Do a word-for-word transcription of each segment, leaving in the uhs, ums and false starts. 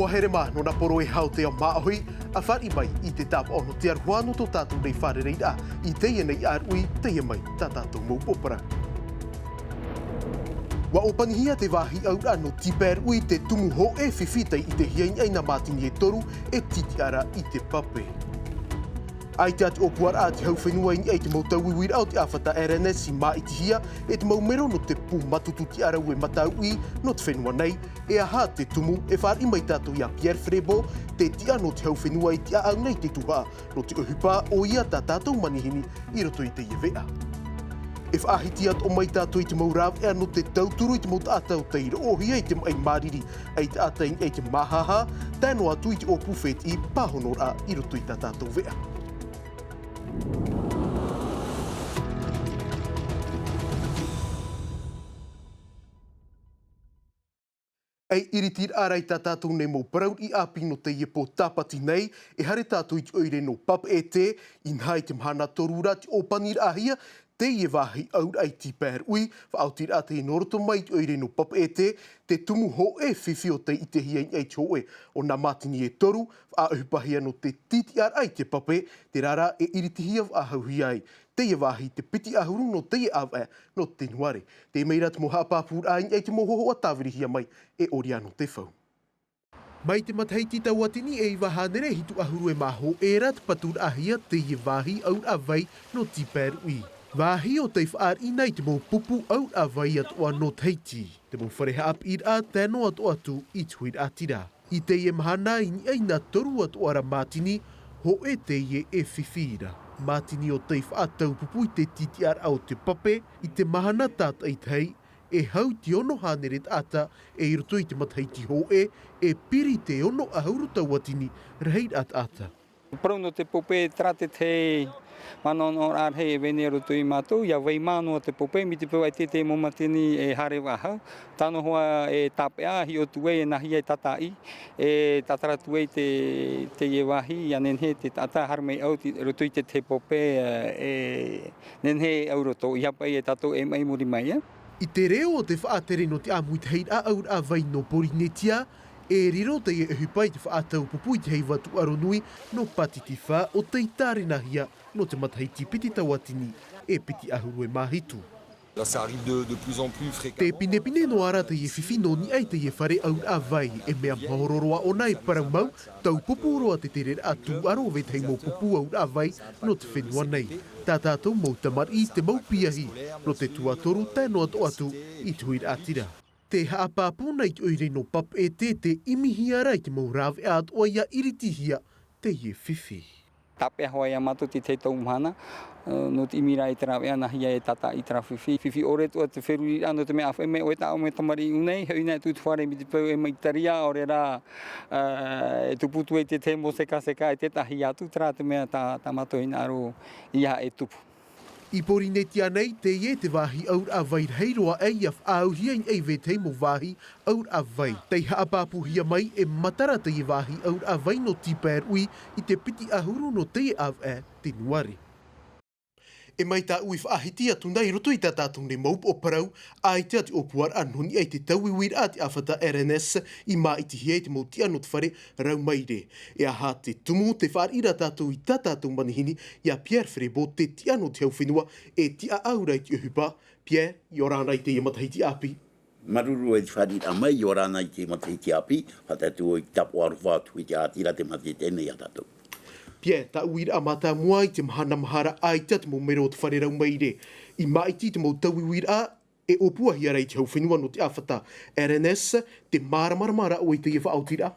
Ua here mā nō nā poro e hau te ao māʻohi, a fāriʻi mai i te tāpaʻo nō te aroha nō tō tātou nei fārereiraʻa i teie nei ʻāruʻi, teie mai tā tātou mau pōpara. Ua ʻōpanihia te vāhi ʻauraʻa nō Tipaeruʻi, te tumu hōʻē fifi tei ʻitehia i niʻa i nā mātini e toru e tītiʻa ra i te pape. ʻAita te ʻōpuaraʻa a te hau fenua i niʻa i te mau tauiuiraʻa o te ʻāfata R N S i māʻitihia e te mau mero nō te pū matūtū tiʻarau e matauʻi nō te fenua nei, e aha te tumu e fāriʻi mai tātou iā Pierre Frébault, te tiʻa nō te hau fenua i tiʻaʻau nei te tuhaʻa nō te ʻohipa, ʻoia tā tātou manihini i roto i teie veʻa. E faʻahiti atoʻa mai tātou i te mau rāveʻa nō te tauturu i te mau taʻata o tei roʻohia i te maʻi māriri, ʻaita ʻātaʻi i te māhāhā, tae noa atu i te ʻōpū fētiʻi pāhonoraʻa i roto i tā tātou veʻa. ʻEi, iritiraʻa ra i tā tātou nei mau parau riʻi ʻāpī nō teie pō tāpati nei, e haere tātou i te ʻoire nō Papeʻete, inaha i te mahana toru ra te ʻōpaniraʻahia teie vāhi ʻauraʻa i Tipaeruʻi, faʻaotiraʻa teie nō roto mai i te ʻoire nō Papeʻete, te tumu hōʻē fifi o tei ʻitehia i niʻa i te hōʻē o nā mātini e toru, faʻaʻohipahia nō te tītiʻaraʻa i te pape, terā rā e iritihia faʻahouhia ai teie vāhi te piti ʻahuru nō teie ʻāvaʻe nō Tenuare. Tei mai ra te mau haʻapāpūraʻa i niʻa i te mau hōhoʻa tāvirihia mai e Oriano Tefau. Mai te matahiti tauatini e iva hānere hitu ʻahuru e mā hōʻē ra te paturaʻahia teie vāhi ʻauraʻa vai nō Tipaeruʻi. Vāhi o tei faʻariʻi nei te mau pupu ʻauraʻa vai atoʻa nō Tahiti. Te mau fare haʻapiʻiraʻa tae noa atoʻa atu i te huiraʻatira. I teie mahana i niʻa i nā toru atoʻa ra mātini, hōʻē teie e fifi ra. Mātini o tei faʻataupupu i te tītiʻaraʻa o te pape, i te mahana tātaʻitahi, e hau i te ono hānere taʻata, e i roto i te matahiti hōʻē, e piri te ono ʻahuru tauatini rahiraʻa taʻata. Parau nō te pape, terā te tahi manaʻonaʻoraʻa rahi e vai nei i roto ia mātou, ʻia vai mā noa te pape, mai te peu ʻaita te mau mātini e haere faʻahou, tano hoʻi e tāpeʻa, hiʻo atu ai e nāhea e tātaʻi, e tātara atu ai te, teie vāhi, ʻia nehenehe te taʻata haere mai ʻau i roto i te tahi pape, e nehenehe e ʻau i roto, ʻeiaha paʻi e tātou e maʻi i muri mai, ē. I te reo o te faʻatere nō te ʻāmuitahiraʻa ʻauraʻa vai nō Porinetia, e riro teie ʻohipa i te faʻataupupu i te heiva tūʻaro nui nō Pātitifa o tei tārenahia nō te matahiti piti tauatini e piti ʻahuru e mā hitu. Là, ça arrive de, de plus en plus fréquemment. Te pinepine noa ra teie fifi nō niʻa i teie fare ʻauraʻa vai, e mea mahoro roa ʻōna e parau mau, taupupu roa te tereraʻa tūʻaro o vetahi mau pupu ʻauraʻa vai nō te fenua nei. Tā tātou mau tamariʻi te mau piahi, nō te tuatoru tae noa atoʻa atu i te huiraʻatira. Te haʻapāpū nei te ʻoire nō Papeʻete te ʻimihia ra i te mau rāveʻa atoʻa ʻia iritihia teie fifi. Tāpeʻa hoʻi ia mātou te tahi tau mahana, ē, nō te ʻimiraʻa i te rāveʻa nāhea e tātaʻi terā fifi. Fifi ʻore atoʻa te feruriraʻa nō te mea ʻāfaʻi mai ʻoe tāʻu mau tamariʻi i ʻō nei, hoʻi nā atu i te fare mai te peu e maʻi i te ʻētārētia, ʻaore rā, ē, e tupu atu ai te tahi mau sekaseka e tētahi atu, terā te mea tā, tā mātou hinaʻaro ʻeiaha e tupu. I Porinetia nei, teie te vāhi ʻauraʻa vai rahi roa aʻe ʻia faʻaauhia i niʻa i vetahi mau vāhi ʻauraʻa vai. Tei haʻapāpūhia mai e matara teie vāhi ʻauraʻa vai nō Tipaeruʻi i te piti ʻahuru nō teie ʻāvaʻe Tenuare. E mai tāʻu i faʻahiti atu nei i roto i tā tātou nei mau upoʻo parau, ʻaita te ʻōpuaraʻa nō niʻa i te tauiuiraʻa a te ʻāfata R N S i māʻitihia i te mau tiʻa nō te fare rau maire. E aha te tumu, te fāriʻi ra tātou i tā tātou manihini iā Pierre Frébault, te tiʻa nō te hau fenua e tiʻaʻau ra i te ʻohipa. Pierre, ʻia ora na i teie matahiti ʻāpī. Māuruuru e te fāriʻiraʻa mai, ʻia ora na i te matahiti ʻāpī, faʻatae atu i te tāpaʻo aroha atu i te ʻātira te matahiti nei iā tātou. Pierre, tā ʻoe uiraʻa mātāmua i te mahana maha ra, ʻaita te mau mero o te fare rau maire i māʻiti i te mau tauiuiraʻa, e ʻōpuahia ra i te hau fenua nō te ʻāfata R N S, te māramarama ra ʻoe i teie faʻaotiraʻa?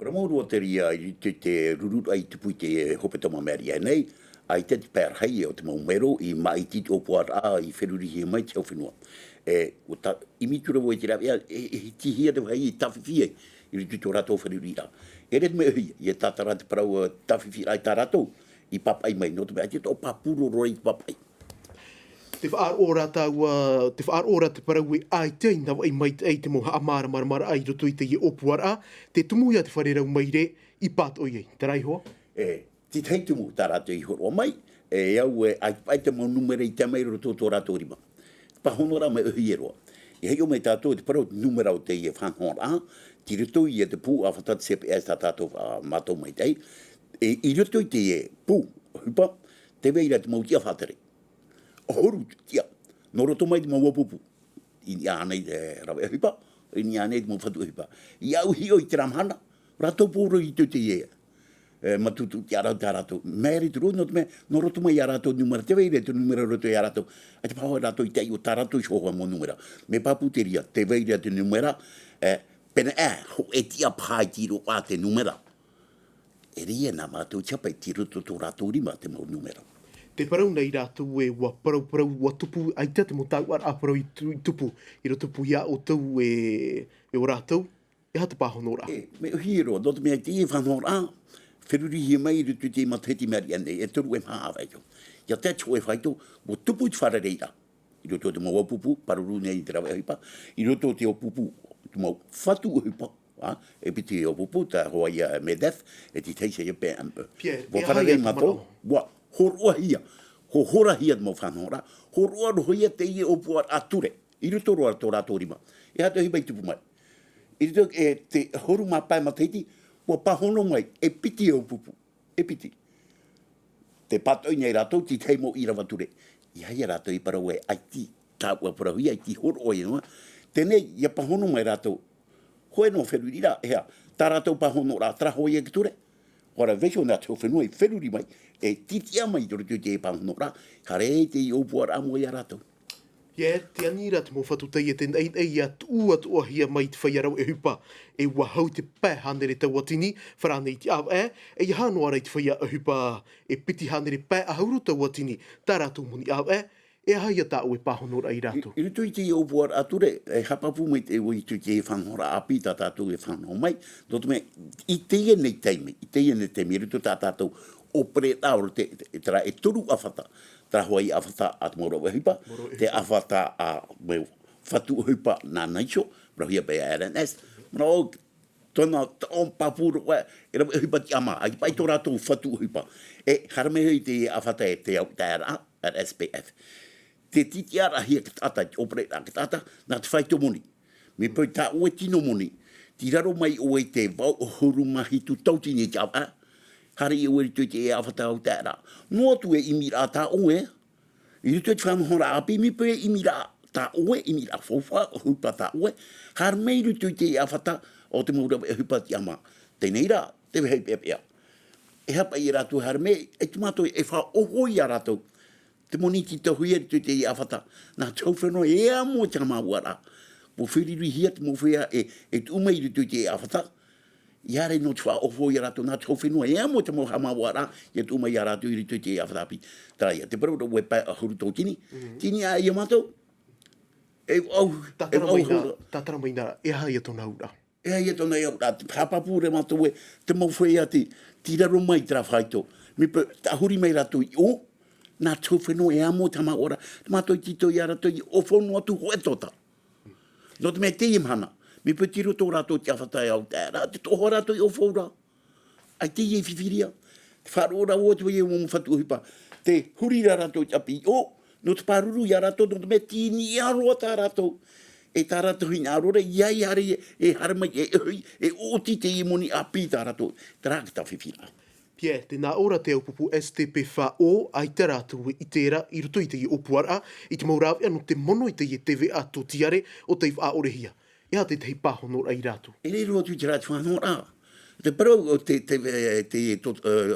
Parau mau roa te reira i roto i te rururaʻa i tupu i te hepetoma mea nei, ʻaita te pae rahi o te mau mero i māʻiti i te ʻōpuaraʻa i ferurihia mai te hau fenua. E, ʻua tā, ʻimi atu ra vau i te rāveʻa, e, e hitihiʻa te vāhi e tāfifi ai i roto i tō rātou feruriraʻa. E ʻere te mea ʻohi, ʻia tātara te parau, ē, tāfifiraʻa i tā rātou i pāpaʻi mai, nō te mea ʻaita tō pāpū roa i te pāpaʻi. Te faʻaroʻo ra tāua, te faʻaroʻo ra te parau e ʻaita i navaʻi maitaʻi i te mau haʻamāramaramaraʻa i roto i teie ʻōpuaraʻa, te tumu ia te fare rau maire i pātoʻi ai. Terā iho ā? E, te tahi tumu tā rātou i hōroʻa mai, e au e ʻaita paʻi te mau nūmera i tae mai i roto tō rātou rima. Pāhonoraʻa mea ʻohie roa. E hiʻo mai tātou te parau te numera o teie faʻanahoraʻa, tei roto ia te pū ʻāfata te C P S tā tātou, ā, mātou maitaʻi. E, i roto i teie pū ʻohipa, tē vai ra te mau tiʻa faʻatere. ʻAhuru tiʻa. Nō roto mai te mau ʻōpūpū. I niʻa ānei te rave ʻohipa, i niʻa ānei te mau fatu ʻohipa. I au hiʻo i terā mahana, rātou pōrō i te, teie, e, mātutu tiʻa rau tā rātou. Mea rite roa, nō te mea, nō roto mai iā rātou numera, tē vai ra te numera roto iā rātou. ʻAita pāhono rātou i te ʻaiʻo tā rātou i hōhoʻa mau numera. Mea pāpū te reira, tē vai ra te numera, e, pēneiaʻe, hōʻē tiʻa paha i te roaʻa te numera. E reira nā mātou te hapa i tei roto tō rātou rima te mau numera. Te parau nei rātou e ʻua parauparau, ʻua tupu, ʻaita te mau tauʻaraʻa parau i tu-, i tupu, i roto pū ia ʻoutou e, e ʻo rātou, e aha te pāhonoraʻa? E, mea ʻōhie roa, nō te mea i teie faʻanahoraʻa, ferurihia mai i roto i te matahiti i maʻiri aʻe nei, e toru e maha ʻāvaʻe. ʻIa tae atu i te hōʻē faito, ʻua tupu i te fārereiraʻa. I roto i te mau ʻōpūpū, pāruru nei i te rave ʻohipa, i roto i te ʻōpūpū, te mau fatu ʻohipa, ā, e piti ʻōpūpū, tā hōʻē ia MEDEF, e te tahi ia PME. Pea, ʻUa e aha fārerei ia te mātou, manaʻo? ʻUa hōroʻahia, hōhorahia te mau faʻanahoraʻa, hōroʻa roa ia teie ʻōpuaraʻa ture, i roto roa tō rātou rima. E aha te ʻohipa i tupu mai? I roto i te ʻahuru mā pae matahiti, ʻua pāhono mai, e piti ʻōpūpū. E piti. Tē pātoʻi nei rātou, te tahi mau ʻīrava ture. ʻEiaha rātou i parau e ʻaita, tāʻua parauhia, ʻaita hōroʻa ia noa. Teie nei, ʻia pāhono mai rātou. Hōʻē noa feruriraʻa, e aha, tā rātou pāhonoraʻa, terā hōʻē ia te ture. ʻUa rave vaiiho nā te hau fenua i feruri mai, e tītiʻa mai i roto i te pāhonoraʻa, haere i te ʻōpuaraʻa mua iā rātou. ʻIa, tē ani ra te mau fatu taiete nei, e ʻia tuʻu atoʻahia mai te feiā rave ʻohipa, e ʻua hau i te pae hānere tauatini, farāne i te ʻāvaʻe, e ʻeiaha noa ra i te feiā ʻohipa, e piti hānere pae ʻahuru tauatini, tā rātou moni ʻāvaʻe, e aha ia tā ʻoe pāhonoraʻa iā rātou? I, i roto i te ʻōpuaraʻa ture, e haʻapāpū mai te, i roto i te faʻanahoraʻa ʻāpī tā tātou e faʻanaho mai, nō te mea, i teie nei taime, i teie nei taime, i roto tā tātou ʻōpereraʻa o te, te, terā e toru ʻāfata, terā hōʻē ʻāfata a te mau rave ʻohipa, Mau rave ʻohipa. te ʻāfata a mau fatu ʻohipa nāna iho, parauhia paʻi RNS, manaʻo, tōna, tō pāpū roa, e rave ʻohipa tiʻamā, ʻaita paʻi tō rātou fatu ʻohipa. E, haere mai hoʻi te ʻāfata e te autaearaʻa, RSPF. Te tītiʻaraʻahia te taʻata, te ʻōpereraʻa te taʻata, nā te faito moni. Mea paʻi tā ʻoe tino moni, tei raro mai ʻoe i te vaʻu ʻahuru mā hitu tauatini te ʻāvaʻe, haere ʻoe i roto i te ʻāfata autaearaʻa. Noa atu e ʻimiraʻa tā ʻoe, i roto i te faʻanahoraʻa ʻāpī, mea paʻi e ʻimiraʻa tā ʻoe, ʻimiraʻa faufaʻa, ʻohipa tā ʻoe, haere mai i roto i te ʻāfata o te mau rave ʻohipa tiʻamā. Teie nei rā, te vāhi peʻapeʻa. E aha paʻi ia rātou e haere mai, e te mātou e faʻaʻohipa iā rātou. Te moni tei tauhia i roto i te ʻāfata. Nā te hau fenua e amo te haʻamāuʻaraʻa. ʻUa ferurihia te mau feiā e, e tuʻu mai i roto i te ʻāfata. ʻIa haere noa te faʻaʻohipa iā rātou, nā te hau fenua e amo te mau haʻamāuʻaraʻa, ʻia tuʻu mai iā rātou i roto i te ʻāfata ʻāpī. Terā ia, te parau ra ʻoe pae ʻahuru tauatini. Mhm. Tei niʻa iā mātou. E au, e Tātara au mai nā, hora. tātara mai nā, e aha ia tōna auraʻa? E aha ia tōna auraʻa, te haʻapāpū ra mātou e, te mau feiā tei, tei raro mai i terā faito. Mea paʻi, tāhuri mai rātou i ʻō, nā te hau fenua e amo te haʻamāuʻaraʻa, te mātou i tītau iā rātou i ʻōfau noa atu hōʻē tōtā. Nō te mea teie mahana, mea paʻi tei roto rātou i te ʻāfata autaearaʻa, te toʻohia rātou i ʻōfau ra. ʻAita e fifiria. Te faʻaroʻo ra ʻoe i te vāhi o te mau fatu ʻohipa. Tē huri ra rātou i te ʻapi i ʻō, nō te pāruru iā rātou, nō te mea tei niʻa roa tā rātou. E tā rātou hinaʻaro ra, ʻia haere, e haere mai, e ʻohi, e ʻoti teie moni ʻāpī tā rātou. Terā te tāfifiraʻa. Pea, tē nā ʻō ra te ʻōpūpū STP fā O, ʻaita rātou e ʻite ra, i roto i teie ʻōpuaraʻa, i te mau rāveʻa nō te mono i teie TVA tōtiare, ʻo tei faʻaʻorehia. E aha te tahi pāhonoraʻa iā rātou? E riro atu i terā te faʻanahoraʻa. Te parau o te, te, te, to-, eh,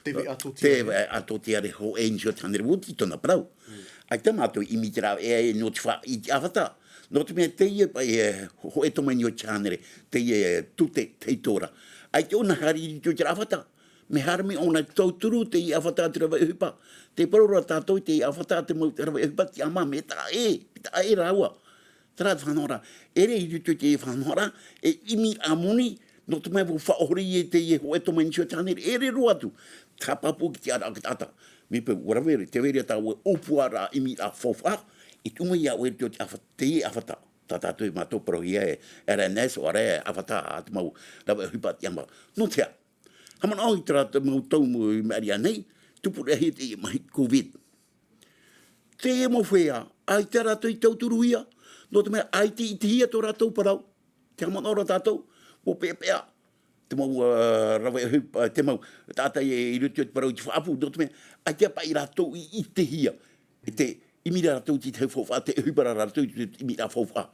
TVA tōtiare. TVA tōtiare hōʻē i niʻa i te hānere, ʻua oti tōna parau. Mm. ʻAita mātou i ʻimi i terā, e, e, nō te fa-, i te ʻāfata. Nō te mea teie paʻi, e, hōʻē tōmai i niʻa i te hānere, teie, e, tute, tei tora. ʻAita ʻōna haere i roto i terā ʻāfata. Mea haere mai ʻōna i tauturu teie ʻāfata a te rave ʻohipa. Tē parau ra tātou i teie ʻāfata a te mau rave ʻohipa tiʻamā, mea taʻa ʻē, mea taʻa ʻē rāua. Terā te faʻanahoraʻa, ʻere i roto i te faʻanahoraʻa, e ʻimiraʻa moni, nō te mea ʻua faʻaʻore i teie hōʻē tōmai i niʻa i te hānere, ʻere roa atu, te haʻapāpū ki te tiʻaraʻa o te taʻata. Mea paʻi, ʻua rave ra, tē vai ra tāua ʻōpuaraʻa ʻimiraʻa faufaʻa, i tuʻu mai iā ʻoe i roto i te ʻāfa-, teie ʻāfata, tā tātou e mātou parauhia e RNS, ʻoia hoʻi e ʻāfata a te mau rave ʻohipa tiʻamā. Nō te aha? Haʻamanaʻo i terā te mau tau mau i maʻiri aʻe nei, tupurehia teie mahi COVID. Teie mau feiā, ʻaita rātou i tauturuhia, Nō te mea, ʻaita i ʻitehia tō rātou parau, te haʻamanaʻo ra tātou, ʻua peʻapeʻa te mau, ā, rave ʻohipa, te mau taʻata i roto i te parau i te faʻaʻapu, nō te mea, ʻaita paʻi rātou i ʻitehia, e te ʻimi ra rātou i te tahi faufaʻa, te ʻohipa ra rātou i te ʻimi ra faufaʻa.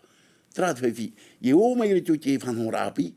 Terā te feifi, e ō mai i roto i te faʻanahoraʻa ʻāpī,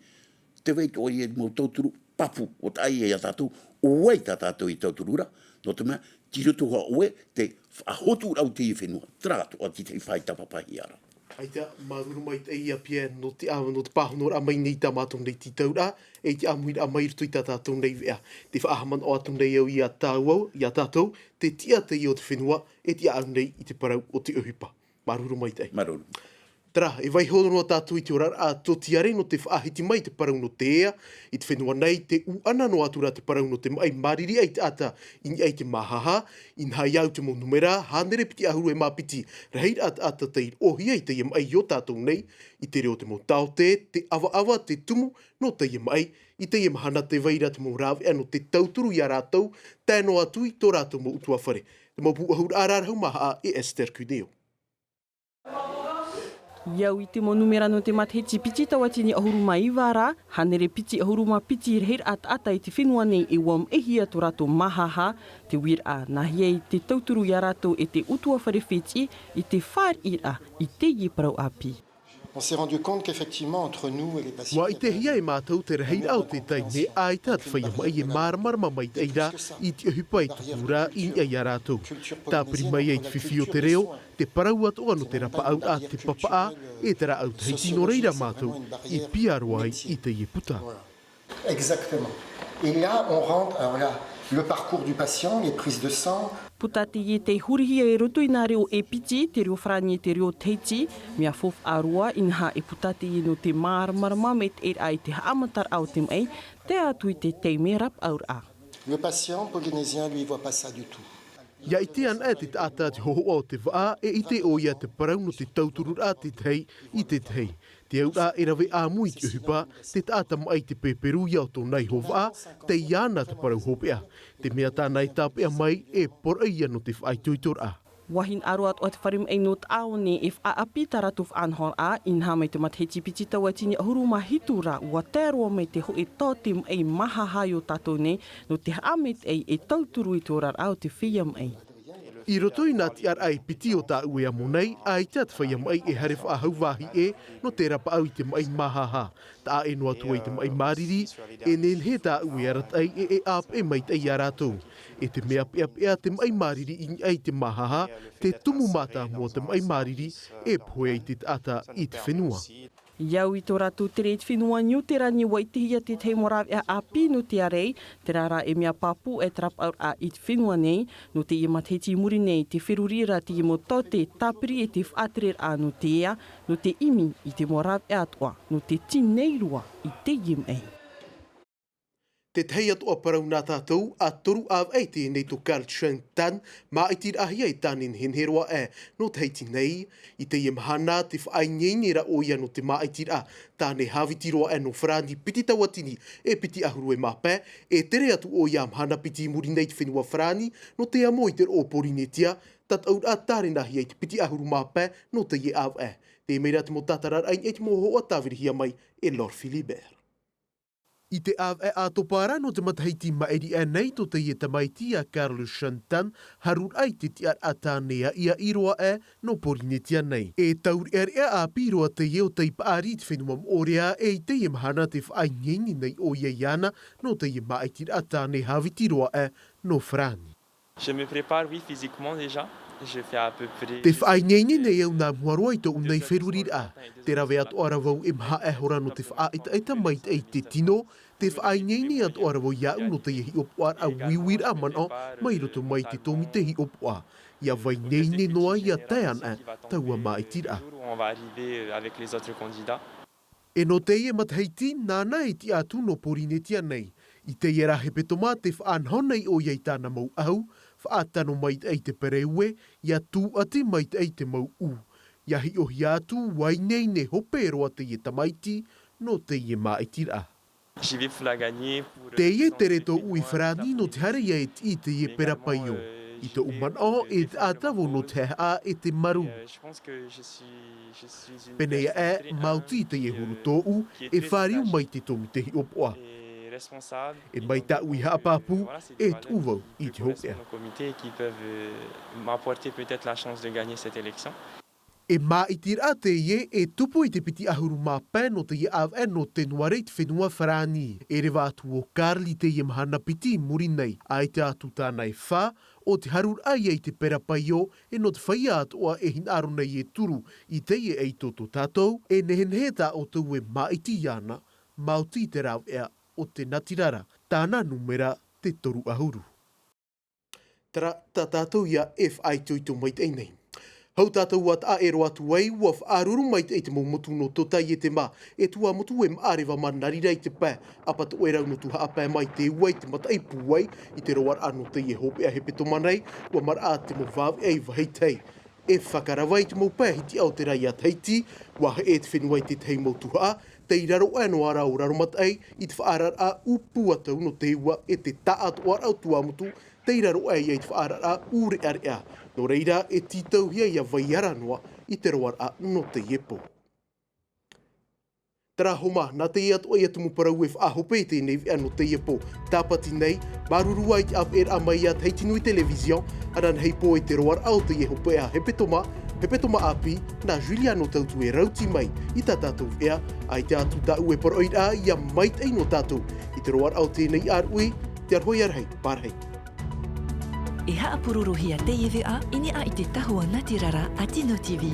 tē vai atoʻa ia te mau tauturu pāpū, ʻua tae ia tātou, ʻo vai tā tātou i tauturu ra, nō te mea, tei roto hoʻi ʻoe te faʻahotu ra i teie fenua, terā atoʻa te tahi fāito papahia ra. ʻAita, māuruuru maitaʻi ia Pierre, nō te ʻā-, nō te pāhonoraʻa mai nei i tā mātou nei tītauraʻa, e i te ʻāmuiraʻa mai i roto i tā tātou nei veʻa. Tē faʻahaʻamanaʻo atu nei au ia tāua, ia tātou, te tiʻa teie o te fenua, e tiʻa au nei i te parau o te ʻohipa. Māuruuru maitaʻi. Māuruuru. Terā, e vaiiho noa tātou i te oraraʻa tōtiare nō te faʻahiti mai i te parau nō te ea, i te fenua nei, tē ʻūʻana noa atu ra te parau nō te maʻi māriri ʻai taʻata i niʻa i te māhāhā, inaha i au te mau nūmera, hānere piti ʻahuru e mā piti rahiraʻa taʻata tei roʻohia i teie maʻi i ō tātou nei, i te reo o te mau taote, te ʻavaʻava, te tumu nō teie maʻi, i teie mahana tē vai ra te mau rāveʻa nō te tauturu ia rātou, tae noa atu i tō rātou mau ʻutuāfare. Te mau pūʻohuraʻa rarahu māhaʻa e Esther Cuneo. I au i te mau nūmera nō te matahiti piti tauatini ʻahuru mā iva ra, hānere piti ʻahuru mā piti rahiraʻa taʻata i te fenua nei e ʻua maʻihia tō rātou māhāhā, te uiraʻa nā hea i te tauturu ia rātou e te ʻutuāfare Fiti i te fāriʻiraʻa i teie parau ʻāpī. On s'est rendu compte qu'effectivement, entre nous et les patients, ʻUa ʻitehia e mātou te rahiraʻa o te taime ʻaita te feiā maʻi e māramarama maitaʻi ra i te ʻohipa e tupu ra i niʻa ia rātou. Tāpiri mai ai te fifi o te reo, te parau atoʻa nō te rapaʻauraʻa, te papaʻā, e te rāʻau Tahiti, nō reira mātou i piha roa ai i teie puta. Voilà. Exactement. Et là, on rentre, alors là, le parcours du patient, les prises de sang. Puta teie tei hurihia i roto i nā reo e piti, te reo Farāni, te reo Tahiti, mea faufaʻa roa, inaha e puta teie nō te māramarama maitaʻiraʻa i te haʻamataraʻa o te maʻi, tae atu i te taime rapaʻauraʻa. Le patient polynésien, lui, il voit pas ça du tout. ʻIa ʻite anaʻe te taʻata te hōhoʻa o te vaʻa, e ʻite ʻoia te parau nō te tautururaʻa te tahi i te tahi. Te auraʻa e rave ʻāmui i te ʻohipa, te taʻata maʻi te pēperuia o tōna iho vaʻa, tei iāna te parau hopeʻa. Te mea tāna e tāpeʻa mai, e poroʻi ia nō te faʻaitoitoraʻa. ʻUa hinaʻaro atoʻa te fare maʻi nō Taʻaone e faʻaʻāpī tā rātou faʻanahoraʻa, inaha mai te matahiti piti tauatini ʻahuru mā hitu ra, ʻua tae roa mai te hōʻē taote maʻi māhāhā i ō tātou nei, nō te haʻamaitaʻi e tauturu i te oraraʻa o te feiā maʻi. I roto i nā tiʻaraʻa e piti o tāʻu e amo nei, ʻaita te feiā maʻi e haere faʻahou vāhi ʻē nō te rapaʻau i te maʻi māhāhā. Taʻa ʻē noa atu ai te maʻi māriri, e nehenehe tāʻu e arataʻi e, e ʻāpeʻe maitaʻi ia rātou. E te mea peʻapeʻa te maʻi māriri i niʻa i te māhāhā, te tumu mātāmua o te maʻi māriri, e pohe ai te taʻata i te fenua. I au i tō rātou tere i te fenua Niu Terani, ʻua ʻitehia te tahi mau rāveʻa ʻāpī nō te ʻārai, terā rā e mea pāpū e te rapaʻauraʻa i te fenua nei, nō teie matahiti i muri nei, te feruri ra teie mau taote tāpiri e te faʻatereraʻa nō te ea, nō te ʻimi i te mau rāveʻa atoʻa, nō te tinei roa i teie maʻi. Te tahi atoʻa parau nā tātou, ʻa toru ʻāvaʻe i teie nei tō Carl Schöntan, māʻitiraʻahia e tāne nehenehe roa aʻe nō Tahiti nei. I teie mahana, tē faʻaineine ra ʻoia nō te māʻitiraʻa tāne hāviti roa aʻe nō Farāni piti tauatini e piti ʻahuru e mā pae, e tere atu ʻoia mahana piti i muri nei i te fenua Farāni, nō te amo i te roʻo o Porinetia, tataʻuraʻa tārenahia i te piti ʻahuru mā pae nō teie ʻāvaʻe. Tē mai ra te mau tātararaʻa i niʻa i te mau hōhoʻa tāvirihia mai e Laure Philibert. I te ʻāvaʻe ʻātopa ra nō te matahiti maʻiri aʻe nei tō teie tamaiti a Carl Schöntan, haruraʻa i te tiʻaraʻa tāne aʻiaʻi roa aʻe nō Porinetia nei. E taureʻareʻa ʻāpī roa teie o tei paʻari i te fenua moʻorea, e i teie mahana tē faʻaineine nei ʻoia iāna nō teie māʻitiraʻa tāne hāviti roa aʻe nō Farāni. Je me prépare, oui, physiquement déjà. Je fais à peu près Te faʻaineine nei au nā mua roa i tōʻu nei feruriraʻa. Te rave atoʻa ra vau e maha ʻahuru nō te faʻaʻetaʻeta maitaʻi i te tino, te faʻaineine atoʻa ra vau iāʻu nō teie hiʻopoʻaraʻa uiuiraʻa manaʻo mai roto mai i te tōmite hiʻopoʻa. ʻIa faʻaineine noa ʻia tae ana taua māʻitiraʻa. Où on va arriver, euh, avec les autres candidats. E nō teie matahiti, nāna e tiʻa atu nō Porinetia nei. I teie ra hepetoma tē faʻanaho nei ʻoia i tāna mau ʻahu, faʻatano maitaʻi i te pereue, ʻia tūʻati maitaʻi i te mau ʻū. ʻIa hiʻohia atu, ʻua ineine hope roa teie tamaiti nō teie māʻitiraʻa. J'y vais pour la gagner, pour, euh, Teie tere tōʻu i Farāni nō te haere ʻia e tiʻi i teie pera paio. I tōʻu manaʻo e taʻata vau nō te haʻehaʻa e te marū. Pēnei aʻe, māoti i teie huru tōʻu e fāriu mai te tōmite hiʻopoʻa. E mai tāʻu i haʻapāpū, e tuʻu vau i te hopeʻa. E māʻitiraʻa teie e tupu i te piti ʻahuru mā pae nō teie ʻāvaʻe nō tenuare i te fenua farāni. E reva atu ʻo Carly teie mahana piti i muri nei, ʻaita atu tāna e fā, ʻo te haruraʻa ia i te pera paio, e nō te feiā atoʻa e hinaʻaro nei e turu i teie ʻaito tō tātou, e nehenehe tā ʻoutou e māʻiti iāna, māoti te rāveʻa o te natirara, tāna nūmera te toru ʻahuru. Terā tā tātou ia e faʻaitoito maitaʻi nei. Hau tātou ua taʻa ʻero atu ai, ua faʻaruru maitaʻi te mau motu nō Totaietema, e tuamotu e maʻareva manarira i te pae, ʻapatoʻerau nō tū haʻapae mai te ua i te mataʻi pūai, i te roaraʻa nō teie hopeʻa hepetoma nei, ua maraʻa te mau vāveʻa i vāhi tahi. E fakarava i te mau pae hitiʻa o te rā iā Tahiti, ua heʻe te fenua i te tahi mau tuhaʻa, tei raro aʻe noa rā ʻo Raromataʻi, i te faʻaararaʻa ʻū pūatau nō te ua e te taʻatoʻaraʻa o tuamotu, tei raro aʻe ia i te faʻaararaʻa ʻū reʻareʻa. Nō reira, e tītauhia ia vai ara noa i te roaraʻa nō teie pō. Terā homa, nā teie atoʻa ia tumu parau e faʻahope i teie nei veʻa nō teie pō. Tāpati nei, māuruuru ā i te ʻāpeʻeraʻa mai iā Tahiti Nui Télévision, ananahi pō i te roaraʻa o teie hopeʻa hepetoma, hepetoma ʻāpī, nā Juliano Tautu e rauti mai i tā tātou veʻa, ʻaita atu tāʻu e poroʻi ra ia maitaʻi nō tātou i te roaraʻa o teie nei ʻāruʻi, te aroha ia rahi, pārahi. E haʻapurorohia teie veʻa i niʻa i te tahua natirara a Tino TV.